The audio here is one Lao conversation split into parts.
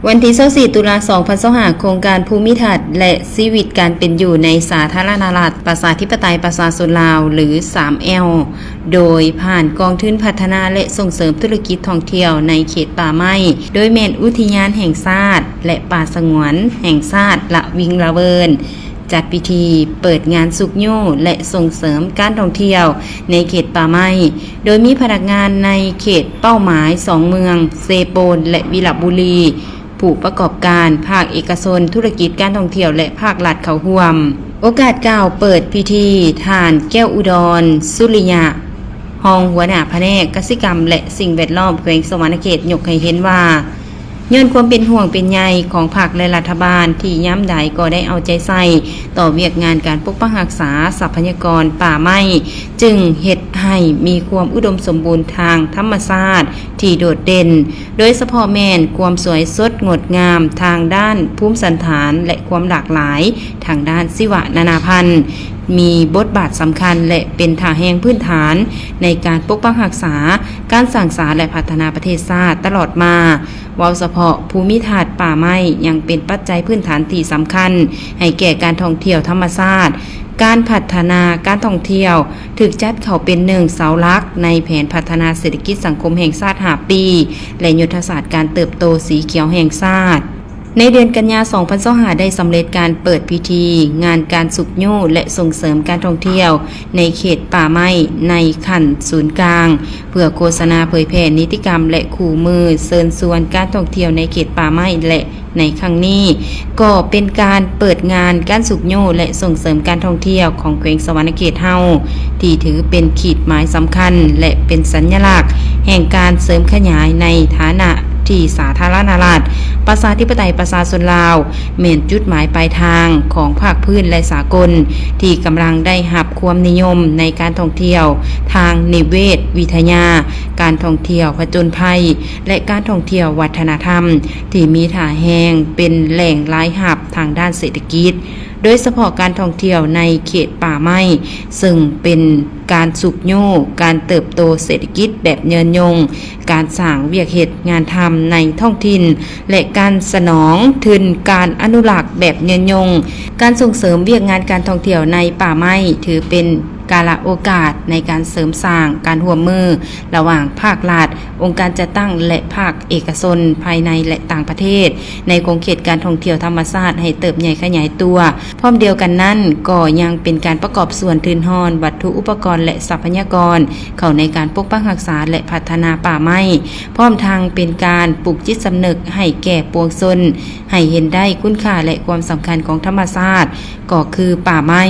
ວັນທີຊາວສີ່ ຕຸລາ ສອງພັນຊາວຫ້າ ໂຄງການພູມິທັດ ແລະ ຊີວິດການເປັນຢູ່ໃນສາທາລະນະລັດ ປະຊາທິປະໄຕ ປະຊາຊົນລາວ ຫຼື ສາມແອວ ໂດຍຜ່ານກອງທຶນພັດທະນາ ແລະ ສົ່ງເສີມທຸລະກິດທ່ອງທ່ຽວໃນເຂດປ່າໄມ້ ໂດຍແມ່ນອຸທິຍານແຫ່ງຊາດ ແລະ ປ່າສະຫງວນແຫ່ງຊາດລະວິງລະເວີນ ຈັດພິທີເປີດງານຊຸກຍູ້ ແລະ ສົ່ງເສີມການທ່ອງທ່ຽວໃນເຂດປ່າໄມ້ ໂດຍມີພະນັກງານໃນເຂດເປົ້າໝາຍສອງເມືອງ ເຊໂປນ ແລະ ວິລະບູລີ ຜູ້ປະກອບການ, ພາກເອກະຊົນ, ທຸລະກິດການທ່ອງທ່ຽວ ແລະ ພາກລັດເຂົ້າຮ່ວມ. ໂອກາດກ່າວເປີດພິທີ, ທ່ານ ແກ້ວອຸດອນ ສຸລິຍະ ຮອງຫົວໜ້າພະແນກກະສິກຳ ແລະ ສິ່ງແວດລ້ອມ ແຂວງສະຫວັນນະເຂດ ຍົກໃຫ້ເຫັນວ່າ ຍ້ອນຄວາມເປັນຫ່ວງເປັນໃຍຂອງພັກ ແລະ ລັດຖະບານ ທີ່ຍາມໃດກໍໄດ້ເອົາໃຈໃສ່ຕໍ່ວຽກງານການປົກປັກຮັກສາຊັບພະຍາກອນປ່າໄມ້, ຈຶ່ງເຮັດໃຫ້ມີຄວາມອຸດົມສົມບູນທາງທຳມະຊາດທີ່ໂດດເດັ່ນ, ໂດຍສະເພາະແມ່ນຄວາມສວຍສົດງົດງາມທາງດ້ານພູມສັນຖານ ແລະ ຄວາມຫຼາກຫຼາຍທາງດ້ານຊີວະນານາພັນ, ມີບົດບາດສຳຄັນ ແລະ ເປັນທ່າແຮງພື້ນຖານໃນການປົກປັກຮັກສາ, ການສ້າງສາ ແລະ ພັດທະນາປະເທດຊາດຕະຫຼອດມາ. ເວົ້າສະເພາະພູມິທັດປ່າໄມ້ຍັງເປັນປັດໄຈພື້ນຖານທີ່ສຳຄັນໃຫ້ແກ່ການທ່ອງທ່ຽວທຳມະຊາດ. ການພັດທະນາການທ່ອງທ່ຽວຖືກຈັດເຂົ້າເປັນໜຶ່ງເສົາຫຼັກໃນແຜນພັດທະນາເສດຖະກິດສັງຄົມແຫ່ງຊາດຫ້າປີ ແລະ ຍຸດທະສາດການເຕີບໂຕສີຂຽວແຫ່ງຊາດ. ໃນເດືອນກັນຍາ ສອງພັນຊາວຫ້າ ໄດ້ສຳເລັດການເປີດພິທີງານການຊຸກຍູ້ ແລະ ສົ່ງເສີມການທ່ອງທ່ຽວໃນເຂດປ່າໄມ້ໃນຂັ້ນສູນກາງ ເພື່ອໂຄສະນາເຜີຍແຜ່ນິຕິກຳ ແລະ ຄູ່ມືເຊີນຊວນການທ່ອງທ່ຽວໃນເຂດປ່າໄມ້ ແລະ ໃນຄັ້ງນີ້ກໍເປັນການເປີດງານການຊຸກຍູ້ ແລະ ສົ່ງເສີມການທ່ອງທ່ຽວຂອງແຂວງສະຫວັນນະເຂດເຮົາ ທີ່ຖືເປັນຂີດໝາຍສຳຄັນ ແລະ ເປັນສັນຍະລັກແຫ່ງການເສີມຂະຫຍາຍໃນຖານະທີ່ສາທາລະນະລັດ ປະຊາທິປະໄຕ ປະຊາຊົນລາວ ແມ່ນຈຸດໝາຍປາຍທາງຂອງພາກພື້ນ ແລະ ສາກົນ ທີ່ກຳລັງໄດ້ຮັບຄວາມນິຍົມໃນການທ່ອງທ່ຽວທາງນິເວດວິທະຍາ, ການທ່ອງທ່ຽວຜະຈົນໄພ ແລະ ການທ່ອງທ່ຽວວັດທະນະທຳ ທີ່ມີທ່າແຮງເປັນແຫຼ່ງລາຍຮັບທາງດ້ານເສດຖະກິດ, ໂດຍສະເພາະການທ່ອງທ່ຽວໃນເຂດປ່າໄມ້, ເຊິ່ງເປັນການຊຸກຍູ້ການເຕີບໂຕເສດຖະກິດແບບຍືນຍົງ, ການສ້າງວຽກເຮັດງານທຳໃນທ້ອງຖິ່ນ ແລະ ການສະໜອງທຶນການອະນຸລັກແບບຍືນຍົງ. ການສົ່ງເສີມວຽກງານການທ່ອງທ່ຽວໃນປ່າໄມ້ ຖືເປັນກາລະໂອກາດໃນການເສີມສ້າງການຮ່ວມມືລະຫວ່າງພາກລັດ, ອົງການຈັດຕັ້ງ ແລະ ພາກເອກະຊົນ ພາຍໃນ ແລະ ຕ່າງປະເທດ ໃນຂົງເຂດການທ່ອງທ່ຽວທຳມະຊາດໃຫ້ເຕີບໃຫຍ່ຂະຫຍາຍຕົວ. ພ້ອມດຽວກັນນັ້ນ, ກໍຍັງເປັນການປະກອບສ່ວນທຶນຮອນ, ວັດຖຸອຸປະກອນ ແລະ ຊັບພະຍາກອນ ເຂົ້າໃນການປົກປັກຮັກສາ ແລະ ພັດທະນາປ່າໄມ້, ພ້ອມທັງເປັນການປຸກຈິດສຳນຶກໃຫ້ແກ່ປວງຊົນ ໃຫ້ເຫັນໄດ້ຄຸນຄ່າ ແລະ ຄວາມສຳຄັນຂອງທຳມະຊາດ ກໍຄືປ່າໄມ້,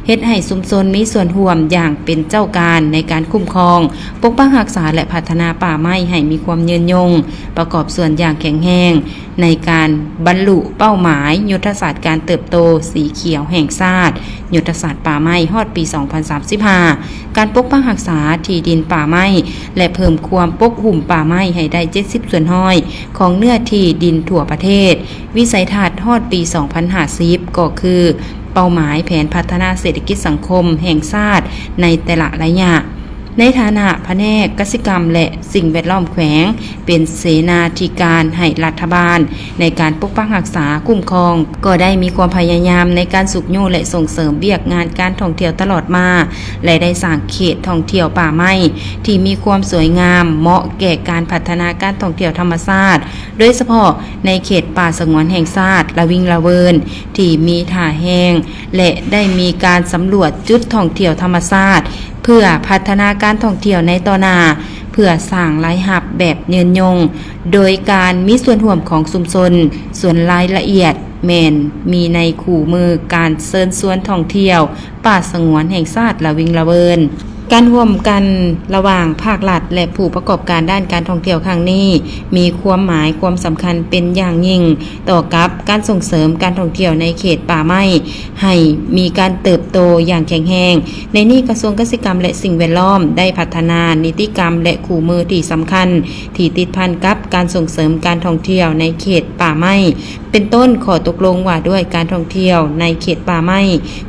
ເຮັດໃຫ້ຊຸມຊົນມີສ່ວນຮ່ວມຢ່າງເປັນເຈົ້າການໃນການຄຸ້ມຄອງ, ປົກປັກຮັກສາ ແລະ ພັດທະນາປ່າໄມ້ໃຫ້ມີຄວາມຍືນຍົງ, ປະກອບສ່ວນຢ່າງແຂງແຮງ ໃນການບັນລຸເປົ້າໝາຍຍຸດທະສາດການເຕີບໂຕສີຂຽວແຫ່ງຊາດ, ຍຸດທະສາດປ່າໄມ້ຮອດປີສອງພັນສາມສິບຫ້າ, ການປົກປັກຮັກສາທີ່ດິນປ່າໄມ້ ແລະ ເພີ່ມຄວາມປົກຫຸ້ມປ່າໄມ້ໃຫ້ໄດ້ເຈັດສິບສ່ວນຮ້ອຍຂອງເນື້ອທີ່ດິນທົ່ວປະເທດ, ວິໄສທັດຮອດປີສອງພັນຫ້າສິບ ກໍຄືເປົ້າໝາຍແຜນພັດທະນາເສດຖະກິດສັງຄົມແຫ່ງຊາດໃນແຕ່ລະໄລຍະ. ໃນຖານະພະແນກກະສິກຳ ແລະ ສິ່ງແວດລ້ອມແຂວງ ເປັນເສນາທິການໃຫ້ລັດຖະບານໃນການປົກປັກຮັກສາ, ຄຸ້ມຄອງ, ກໍໄດ້ມີຄວາມພະຍາຍາມໃນການຊຸກຍູ້ ແລະ ສົ່ງເສີມວຽກງານການທ່ອງທ່ຽວຕະຫຼອດມາ ແລະ ໄດ້ສ້າງເຂດທ່ອງທ່ຽວປ່າໄມ້ທີ່ມີຄວາມສວຍງາມ, ເໝາະແກ່ການພັດທະນາການທ່ອງທ່ຽວທຳມະຊາດ, ໂດຍສະເພາະໃນເຂດປ່າສະຫງວນແຫ່ງຊາດລະວິງລະເວີນ ທີ່ມີທ່າແຮງ ແລະ ໄດ້ມີການສຳຫຼວດຈຸດທ່ອງທ່ຽວທຳມະຊາດ ເພື່ອພັດທະນາການທ່ອງທ່ຽວໃນຕໍ່ໜ້າ ເພື່ອສ້າງລາຍຮັບແບບຍືນຍົງ ໂດຍການມີສ່ວນຮ່ວມຂອງຊຸມຊົນ, ສ່ວນລາຍລະອຽດແມ່ນມີໃນຄູ່ມືການເຊີນຊວນທ່ອງທ່ຽວ ປ່າສະຫງວນແຫ່ງຊາດລະວິງລະເວີນ. ການຮ່ວມກັນລະຫວ່າງພາກລັດ ແລະ ຜູ້ປະກອບການດ້ານການທ່ອງທ່ຽວຄັ້ງນີ້ ມີຄວາມໝາຍຄວາມສຳຄັນເປັນຢ່າງຍິ່ງຕໍ່ກັບການສົ່ງເສີມການທ່ອງທ່ຽວໃນເຂດປ່າໄມ້ ໃຫ້ມີການເຕີບໂຕຢ່າງແຂງແຮງ. ໃນນີ້ກະຊວງກະສິກຳ ແລະ ສິ່ງແວດລ້ອມ ໄດ້ພັດທະນານິຕິກຳ ແລະ ຄູ່ມືທີ່ສຳຄັນ ທີ່ຕິດພັນກັບການສົ່ງເສີມການທ່ອງທ່ຽວໃນເຂດປ່າໄມ້ ເປັນຕົ້ນ ຂໍ້ຕົກລົງວ່າດ້ວຍການທ່ອງທ່ຽວໃນເຂດປ່າໄມ້,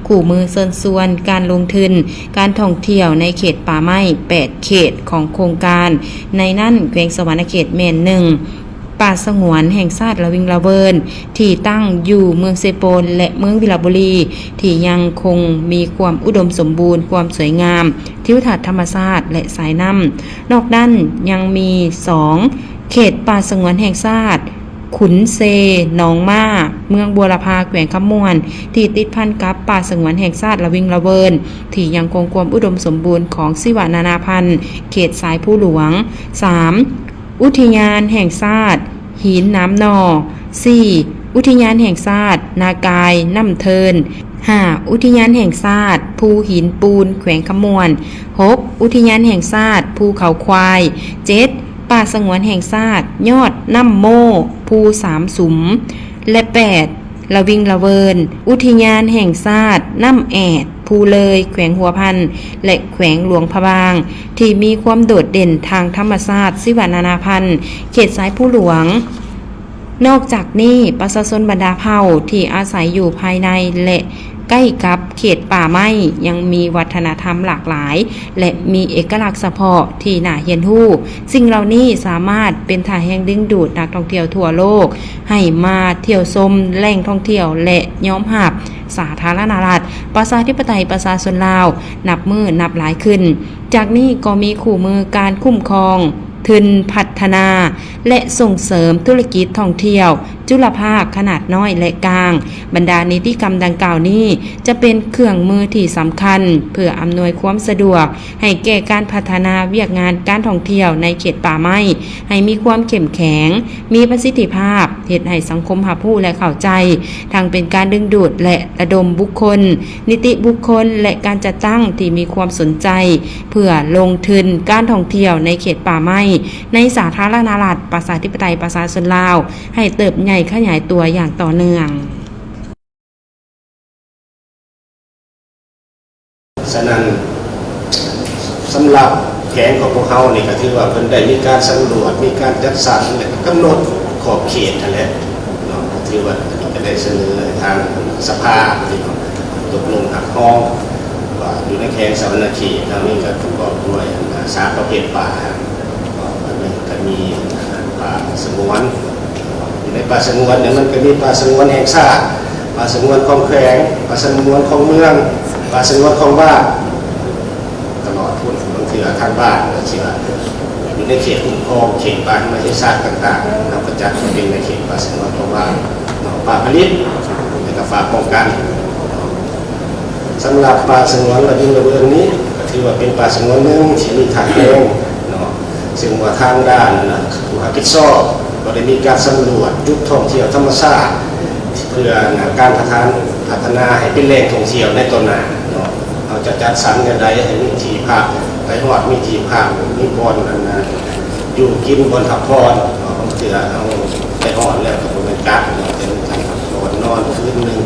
ຄູ່ມືເຊີນຊວນການລົງທຶນການທ່ອງທ່ຽວໃນເຂດປ່າໄມ້ແປດເຂດຂອງໂຄງການ, ໃນນັ້ນແຂວງສະຫວັນນະເຂດແມ່ນໜຶ່ງ. ປ່າສະຫງວນແຫ່ງຊາດລະວິງລະເວີນ ທີ່ຕັ້ງຢູ່ເມືອງເຊໂປນ ແລະ ເມືອງວິລະບູລີ ທີ່ຍັງຄົງມີຄວາມອຸດົມສົມບູນ, ຄວາມສວຍງາມ, ທິວທັດທຳມະຊາດ ແລະ ສາຍນ້ຳ. ນອກນັ້ນຍັງມີ ສອງ ເຂດປ່າສະຫງວນແຫ່ງຊາດຂຸນເຊໜອງມ້າ ເມືອງບົວລະພາ ແຂວງຄຳມ່ວນ ທີ່ຕິດພັນກັບປ່າສະຫງວນແຫ່ງຊາດລະວິງລະເວີນ ທີ່ຍັງຄົງຄວາມອຸດົມສົມບູນຂອງຊີວະນານາພັນ ເຂດສາຍພູຫຼວງ. ສາມ ອຸທິຍານແຫ່ງຊາດຫີນໜາມໜໍ່. ສີ່ ອຸທິຍານແຫ່ງຊາດນາກາຍນ້ຳເທີນ. ຫ້າ ອຸທິຍານແຫ່ງຊາດພູຫີນປູນ ແຂວງຄຳມ່ວນ. ຫົກ ອຸທິຍານແຫ່ງຊາດພູເຂົາຄວາຍ. ເຈັດ ປ່າສະຫງວນແຫ່ງຊາດຍອດນ້ຳໂມ້ ພູສາມສຸມ. ແລະ ແປດ ລະວິງລະເວີນ ອຸທິຍານແຫ່ງຊາດນ້ຳແອດ ພູເລີຍ ແຂວງຫົວພັນ ແລະ ແຂວງຫຼວງພະບາງ ທີ່ມີຄວາມໂດດເດັ່ນທາງທຳມະຊາດ ຊີວະນານາພັນ ເຂດສາຍພູຫຼວງ. ນອກຈາກນີ້, ປະຊາຊົນບັນດາເຜົ່າທີ່ອາໄສຢູ່ພາຍໃນ ແລະ ໃກ້ກັບເຂດປ່າໄມ້ ຍັງມີວັດທະນະທຳຫຼາກຫຼາຍ ແລະ ມີເອກະລັກສະເພາະທີ່ໜ້າຮຽນຮູ້. ສິ່ງເຫຼົ່ານີ້ສາມາດເປັນທ່າແຮງດຶງດູດນັກທ່ອງທ່ຽວທົ່ວໂລກ ໃຫ້ມາທ່ຽວຊົມແຫຼ່ງທ່ອງທ່ຽວ ແລະ ຍອມຮັບສາທາລະນະລັດ ປະຊາທິປະໄຕ ປະຊາຊົນລາວ ນັບມື້ນັບຫຼາຍຂຶ້ນ. ຈາກນີ້ກໍມີຄູ່ມືການຄຸ້ມຄອງ, ທຶນພັດທະນາ ແລະ ສົ່ງເສີມທຸລະກິດທ່ອງທ່ຽວຈຸລະພາກຂະໜາດນ້ອຍ ແລະ ກາງ. ບັນດານິຕິກຳດັ່ງກ່າວນີ້ ຈະເປັນເຄື່ອງມືທີ່ສຳຄັນ ເພື່ອອຳນວຍຄວາມສະດວກ ໃຫ້ແກ່ການພັດທະນາວຽກງານການທ່ອງທ່ຽວໃນເຂດປ່າໄມ້ ໃຫ້ມີຄວາມເຂັ້ມແຂງ, ມີປະສິດທິພາບ, ເຮັດໃຫ້ສັງຄົມຮັບຮູ້ ແລະ ເຂົ້າໃຈ, ທັງເປັນການດຶງດູດ ແລະ ລະດົມບຸກຄົນ, ນິຕິບຸກຄົນ ແລະ ການຈັດຕັ້ງທີ່ມີຄວາມສົນໃຈ ເພື່ອລົງທຶນການທ່ອງທ່ຽວໃນເຂດປ່າໄມ້ ໃນສາທາລະນະລັດ ປະຊາທິປະໄຕ ປະຊາຊົນລາວ ໃຫ້ເຕີບໃຫຍ່ຂະຫຍາຍຕົວຢ່າງຕໍ່ເນື່ອງ. ສະນັ້ນ, ສຳລັບແຂວງຂອງພວກເຮົານີ້ ກໍຖືວ່າເພິ່ນໄດ້ມີການສຳຫຼວດ, ມີການຈັດສັນ ແລະ ກຳນົດຂອບເຂດຫັ້ນແຫຼະເນາະ. ກໍຖືວ່າຈະໄດ້ສະເໜີໃຫ້ທາງສະພາເນາະ ຕົກລົງຮັບຮອງວ່າ ຢູ່ໃນແຂວງສະຫວັນນະເຂດເຮົານີ້ ກໍປະກອບດ້ວຍ ອ່າ ສາມປະເພດປ່າ. ອັນໜຶ່ງກໍມີ ອ່າ ປ່າສະຫງວນ, ຢູ່ໃນປ່າສະຫງວນນີ້ ມັນກໍມີປ່າສະຫງວນແຫ່ງຊາດ, ປ່າສະຫງວນຂອງແຂວງ, ປ່າສະຫງວນຂອງເມືອງ, ປ່າສະຫງວນຂອງບ້ານ ຕະຫຼອດພຸ້ນ. ບາງເທື່ອທາງບ້ານກໍຊິວ່າ ຢູ່ໃນເຂດຄຸ້ມຄອງ ເຂດປ່າທຳມະຊາດຕ່າງໆ ເຮົາກໍຈັດເປັນໃນເຂດປ່າສະຫງວນຂອງບ້ານເນາະ, ປ່າຜະລິດ ແລະ ກໍປ່າປ້ອງກັນ. ສຳລັບປ່າສະຫງວນລະວິງລະເວີນນີ້ ກໍຖືວ່າເປັນປ່າສະຫງວນໜຶ່ງທີ່ມີທ່າແຮງເນາະ, ເຊິ່ງວ່າທາງດ້ານ ນະ ຜູ້ຮັບຜິດຊອບກໍໄດ້ມີການສຳຫຼວດຈຸດທ່ອງທ່ຽວທຳມະຊາດ ເພື່ອ ນະ ການພັດທະນາ ພັດທະນາໃຫ້ເປັນແຫຼ່ງທ່ອງທ່ຽວໃນຕໍ່ໜ້າເນາະ. ເຮົາຈະຈັດສັນແນວໃດໃຫ້ມີທີ່ພັກ, ໄປຮອດມີທີ່ພັກ, ມີບ່ອນ ອັນ ນະ ຢູ່ກິນ, ບ່ອນພັກຜ່ອນເນາະ. ບາງເທື່ອເຮົາໄປຮອດແລ້ວກໍບໍ່ແມ່ນກັບເນາະ, ແຕ່ມີການພັກຜ່ອນນອນຄືນໜຶ່ງ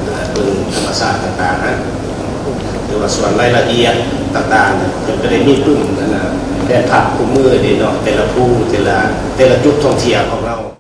ອ່າ ເບິ່ງທຳມະຊາດຕ່າງໆ ນະ ຫຼືວ່າສ່ວນລາຍລະອຽດຕ່າງໆ ເພິ່ນກໍໄດ້ມີປຶ້ມ ອັນນະ ແຜນພັກຄູ່ມືເດ້ເນາະ, ແຕ່ລະພູ ແຕ່ລະ ແຕ່ລະຈຸດທ່ອງທ່ຽວຂອງເຮົາ.